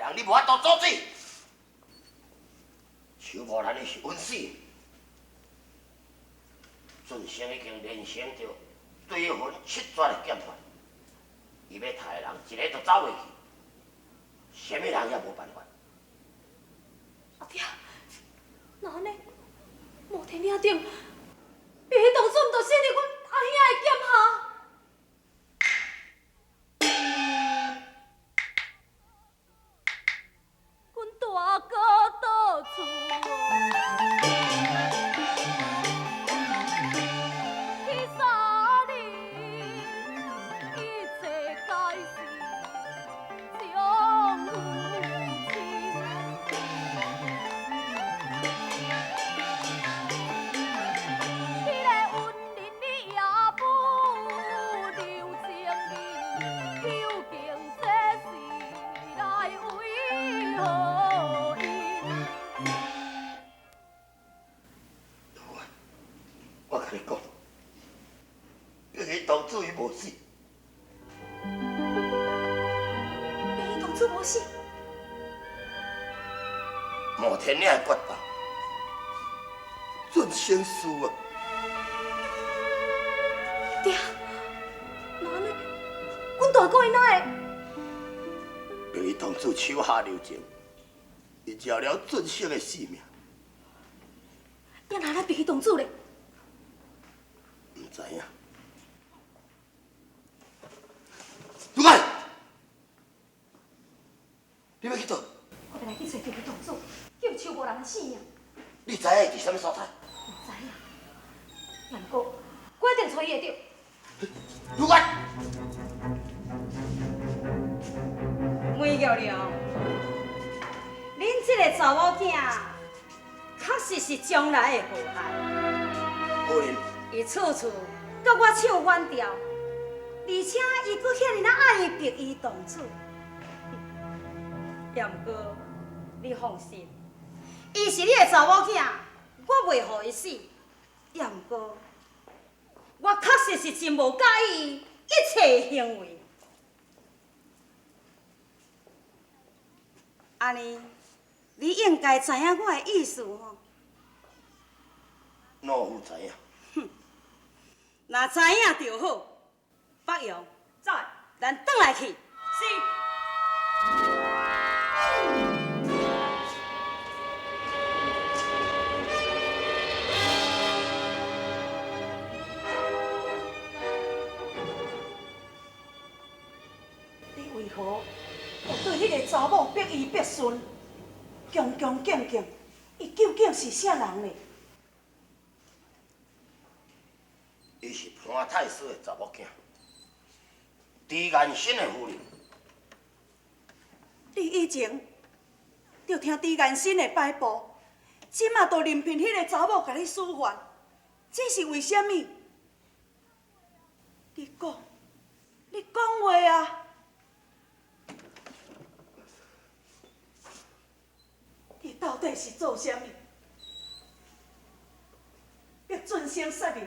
人，你無法度阻止。邱无蘭伊是冤死，俊生已經連升著追魂七絕的劍法，伊欲殺的人一个都走袂去，啥物人也無辦法。阿爹，那按呢？摩天嶺頂，白衣童子毋就死佇阮阿兄的劍下？阮大哥倒厝。我共你講，白衣童子伊無死。白衣童子無死。摩天嶺的決鬥，準生輸啊！爹，那按呢，阮大哥伊哪會？白衣童子手下留情，伊饒了準生的性命。也哪來白衣童子咧？毋知影。如愛，你欲去佗？我欲來去揣白衣童子，救邱無人的性命。你知影伊佇啥物所在？毋知影。也毋過，我一定揣伊會著。如愛，梅玉娘，恁這个查某囝確實是將來的禍害。夫人，伊處處佮我唱反調，而且伊閣遐爾仔愛白衣童子。也毋過，你放心，伊是你的查某囝，我袂予伊死。也毋過，我確實是真無佮意伊一切行為。按呢，你應該知影我的意思吼？老夫知影。哼，若知影就好。北陽，在，咱轉來去。是。你為何會對彼个查某逼伊逼順，恭恭敬敬？伊究竟是啥人呢？伊是潘太師的查某囝，朱元新的夫人。你以前就聽朱元新的擺布，這馬就任憑彼个查某共你使喚，這是為啥物？你講，你講話啊！你到底是做啥物？逼準生殺你，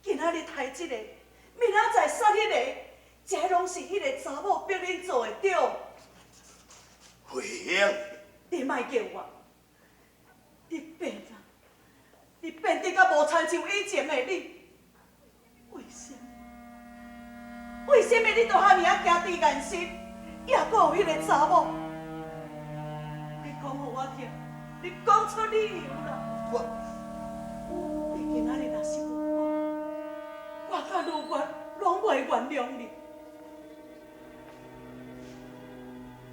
今仔日刣這個，明仔載殺彼個，這攏是彼个查某逼恁做的，對？慧英，你莫叫我，你變啊！你變得甲無親像以前的你，為啥物？為啥物你都遐爾仔驚朱元新，猶閣有彼个查某？你講予我聽，你講出理由啦！我，你今仔日若是無講，我佮如月攏袂原諒你。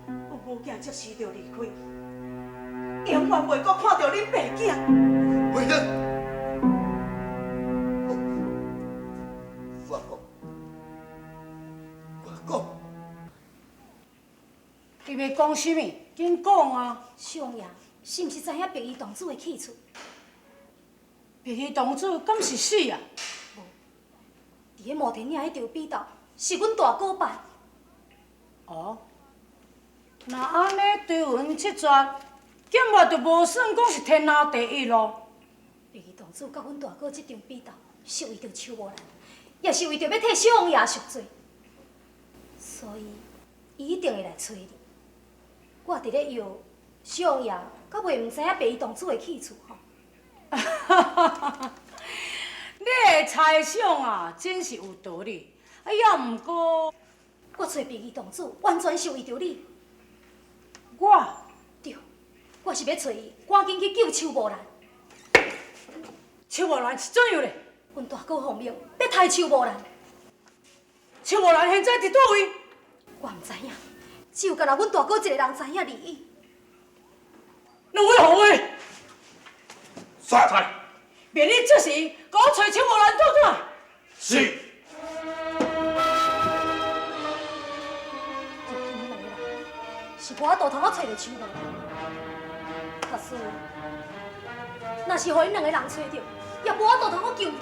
阮母囝這時著離開，永遠袂閣看著恁爸囝。慧英，我講，我講，伊欲講啥物？緊講啊！相爺是毋是知影白衣童子的去處？白衣童子敢是死啊？無，佇咧摩天嶺彼場比鬥，是阮大哥敗。哦，若按呢追魂七絕，劍法就無算講是天下第一咯。白衣童子佮阮大哥這場比鬥，是為著邱無蘭，也是為著欲替小王爺贖罪，所以伊一定會來揣你。我伫咧摇相爷，敢袂毋知影白衣公子的去处吼？你的猜想啊，真是有道理。啊，也毋过，我揣白衣公子完全是为著你。我？对，我是欲揣伊，赶紧去救邱无兰。邱无兰是怎样咧？阮大哥奉命欲刣邱无兰。邱无兰现在伫佗位？我毋知影，只有干焦阮大哥一个人知影而已。两位护卫，在。明日这时，共我揣邱无兰倒转来。是。入侵彼两个人，是无法度通好揣著邱无兰。假使若是予𪜶两个人揣著，也无法度通好救伊。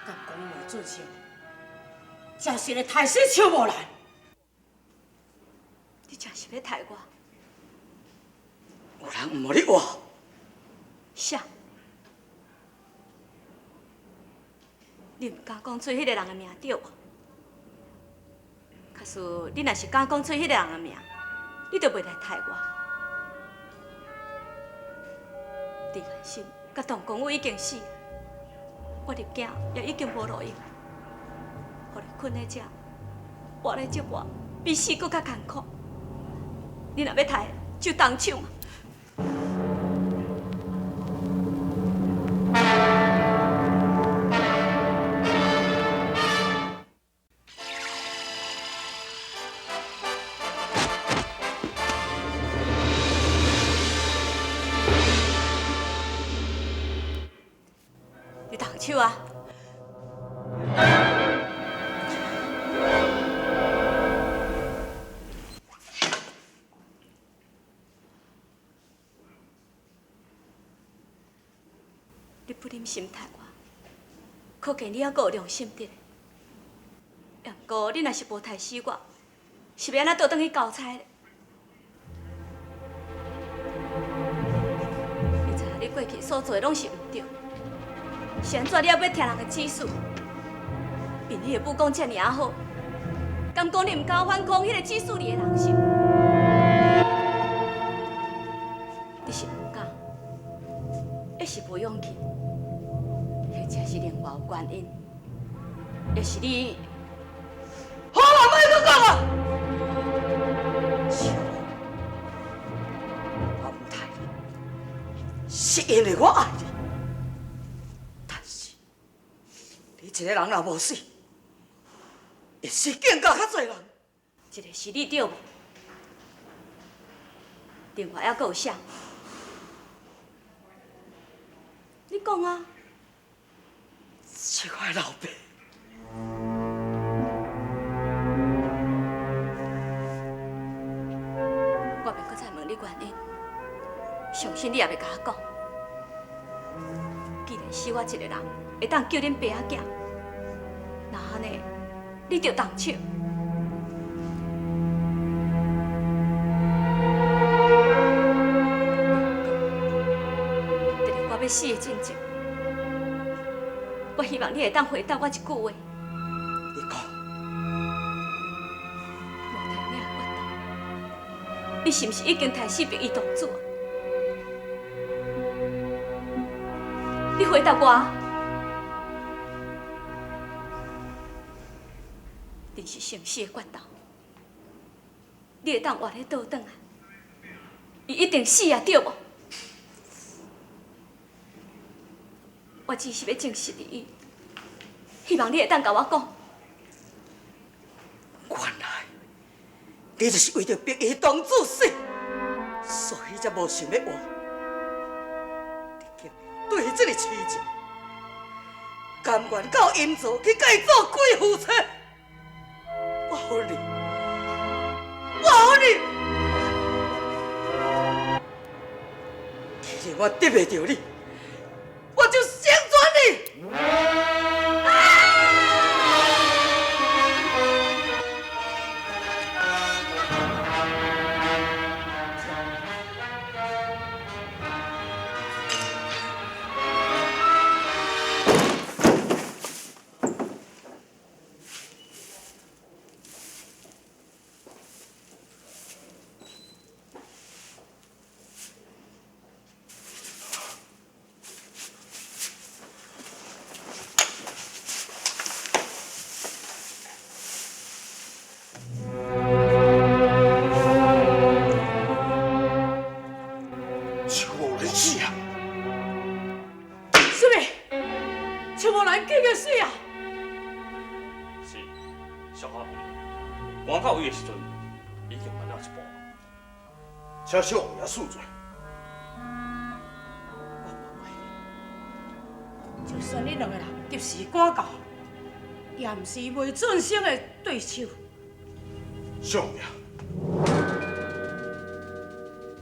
敢讲袂准时，真是会刣死邱无兰。你真是欲刣我？有人毋予你活？啥？你毋敢讲出彼个人的名对无？假使你若是敢讲出彼个人的名，你就袂来刣我。李元生佮唐公武已经死，我的囝也已经无路用，予你困咧遮，活咧这活，比死阁较艰苦。你若欲刣，就动手嘛。你动手啊！你不忍心刣我，可见你犹阁有良心伫咧。也毋过，你若是无刣死我，是欲按怎倒转去交差咧？你知影你过去所做的拢是毋对，是按怎你犹欲听人的指使？凭你的武功遮尔仔好，敢讲你毋敢反抗彼个指使你的人是？你是毋敢，抑是无勇气，或者是另外有原因，抑是你。好啊，莫阁讲啊！小我毋刣你，是因为我爱你。但是你一个人若无死，会死更加较济人。一个是你对无？另外犹阁有啥？你讲啊！是我的老爸。我袂阁再问你原因，相信你也袂共我讲。既然死我一个人会当救恁爸仔囝，那按呢，你就动手。伫咧我欲死的进前，我希望你会当回答我一句话。你讲。无提命的决斗，你是毋是已经刣死白衣公主啊？你回答我。恁是生死的决斗，你会当活咧倒转来，伊一定死啊，对无？我只是欲证实伊，希望你会当共我讲。原来你就是为著白衣公主死，所以才无想欲活。你竟然对伊这么痴情，甘愿到阴曹去共伊做鬼夫妻。我予你，我予你。既然我得袂著你，我就成全你。蘭救個死啊！是，小可夫人，趕到位的時陣，已經慢了一步。請小王爺恕罪。我無怪你，就算你兩个人及時趕到，也毋是梅俊生的對手。小王爺，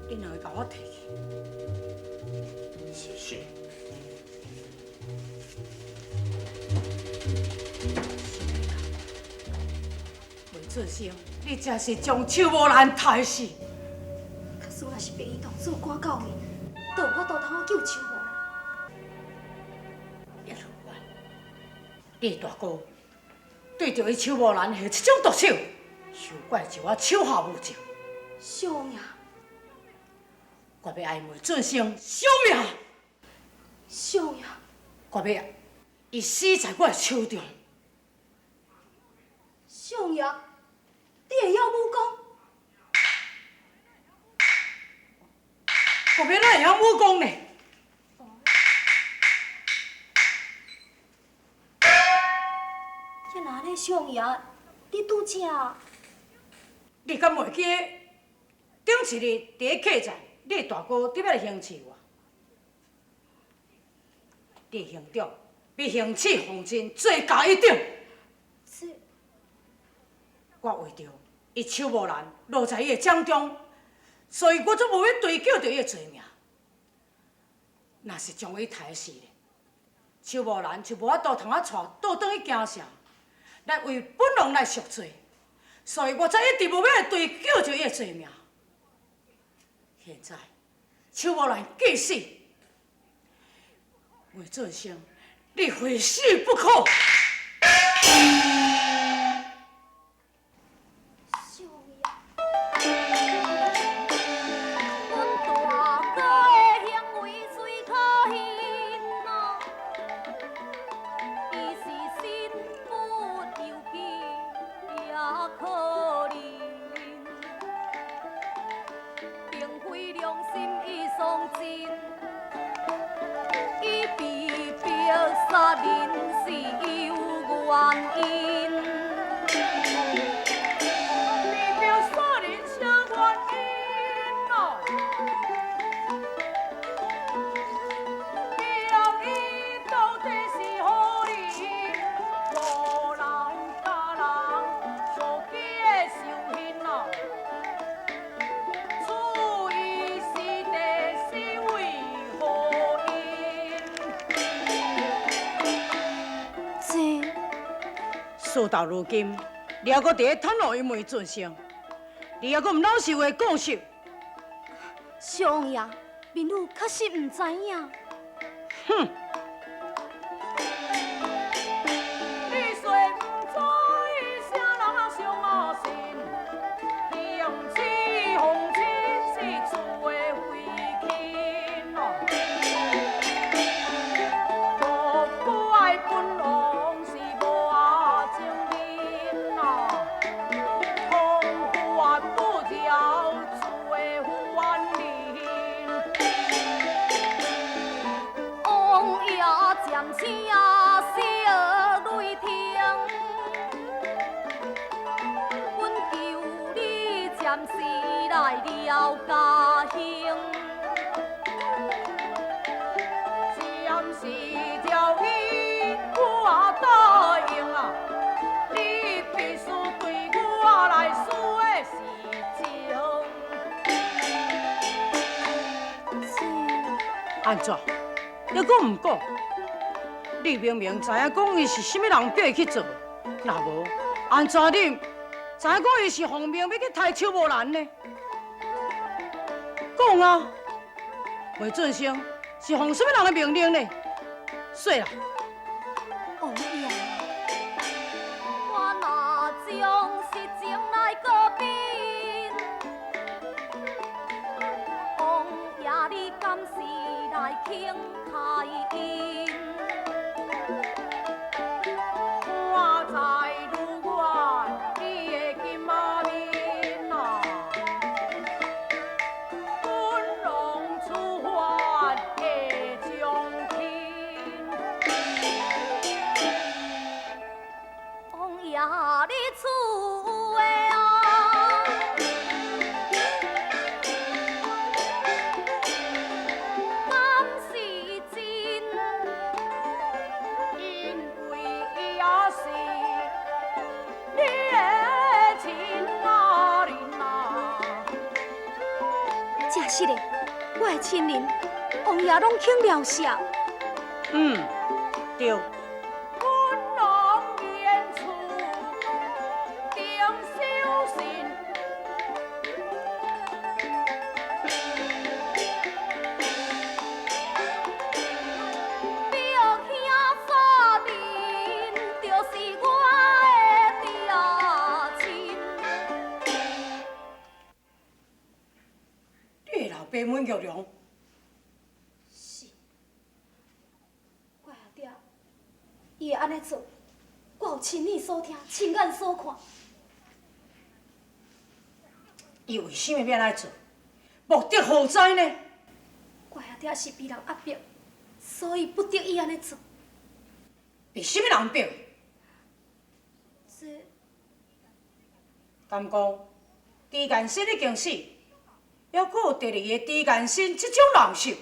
你兩个共我提去。是是。梅俊生，你真是將手無蘭刣死。假使若是白衣公子趕到位，就有法度通救秋無蘭。葉如願，你大哥對著伊手無蘭下這種毒手，休怪就我手下無情。小王爺，我欲愛梅俊生惜命。小王爺，我欲伊死在我的手中。小王爺，你會曉武功？我欲哪會曉武功呢？這若按呢，小王爺，你拄才，你敢袂記得頂一日佇咧客棧，你的大哥佇欲來行刺我？你的兄長比行刺奉親罪加一等。這，我為著伊手無蘭落在伊的掌中，所以我總無欲追究著伊的罪名。若是將伊刣死咧，手無蘭就無法度通啊帶倒轉去京城，來為本王來贖罪，所以我才一直無欲來追究著伊的罪名。現在手無蘭既死，梅俊生，你非死不可。小王爺，阮大哥的行為最可恨啊！伊是身不由己也可憐，並非良心已喪盡，伊被迫殺人是有原因。被迫殺人啥原因啊？叫伊到底是何人？無人佮人相記的仇恨啊！處伊死地是為何因？這事到如今，你猶閣佇咧袒護伊梅俊生，你猶閣毋老實話講實。小王爺，民女確實毋知影。哼！你說毋知啥人相信，行刺奉親是自的非親哦。何不愛本王是無情面啊？奉法不饒自的原因。王爺暫請小雷霆，阮求你暫時來了家鄉。暫時叫伊我答應啊，你必須對我來說的是情。這按怎？你閣毋講？你明明知影講伊是啥物人叫伊去做，若無按怎你知影講伊是奉命欲去刣手無蘭呢？講啊，梅俊生是奉啥物人的命令呢？說啦。王爺，我若將實情來告稟，王爺你敢是來肯開恩？我知如願你的金馬面啊，本王處罰會從輕。实的，我的亲人王爷攏肯饶赦。嗯，对。阮玉龙是，我阿爹，伊会按呢做，我有亲耳所听，亲眼所看。伊为啥物欲按呢做？目的何在呢？我阿爹是被人压迫，所以不得已按呢做。被啥物人逼？这，敢讲，朱彦生已经死。犹阁有第二个朱彦生这种人是？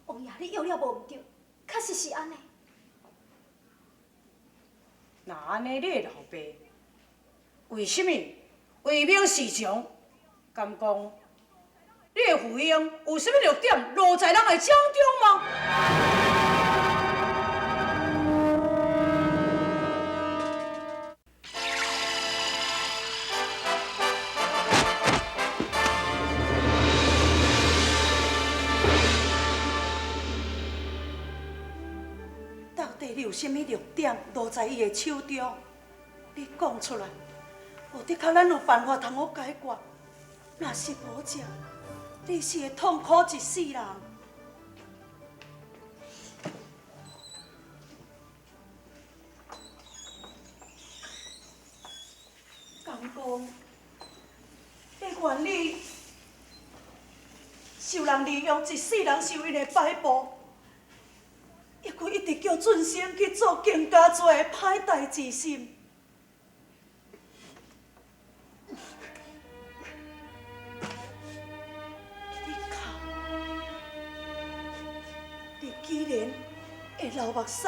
王爷，你约了无毋对，确实是按呢。若按呢，你的老爸为啥物唯命是从？敢讲你的父兄有啥物弱点落在人的掌中吗？你有啥物弱点落在伊的手中？你讲出来，无的确咱有办法通好解决。若是无者，你是会痛苦一世人。敢讲，你愿意受人利用一世人受𪜶的摆布？犹阁一直叫俊生去做更加多的歹代志是？你哭，你既然会流目屎，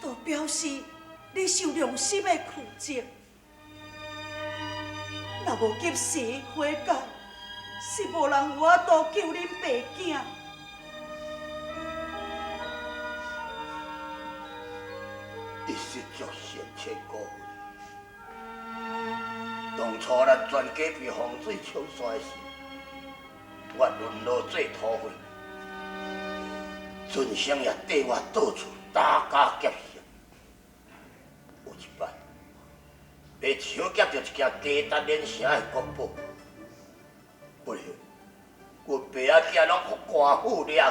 就表示你受良心的负责。若无及时悔改，是无人有法度救恁爸囝。一失足成千古恨。当初咱全家被洪水冲散时，我沦落做土匪，俊生也缀我到处打家劫舍。有一摆，被抢劫著一件价值连城的国宝，不料，阮爸仔囝拢予官府掠去。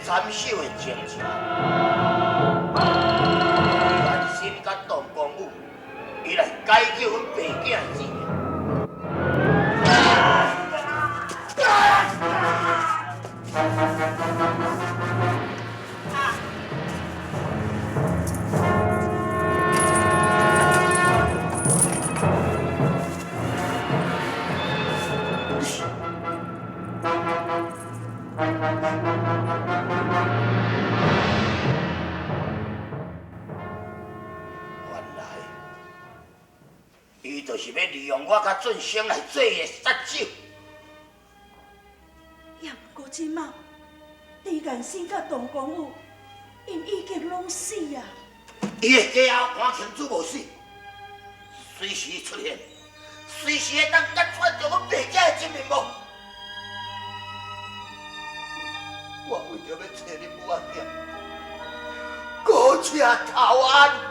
斩首的情形，袁心佮董公武，伊来解救阮爸囝的性命。伊就是欲利用我佮俊生来做伊的杀手。也毋过这马，李彦生佮董公武，𪜶已经拢死啊！伊的家后潘庆珠无死，随时出现，随时会当揭穿著阮爸囝的真面目。我为著欲揣恁母仔囝，苟且偷安。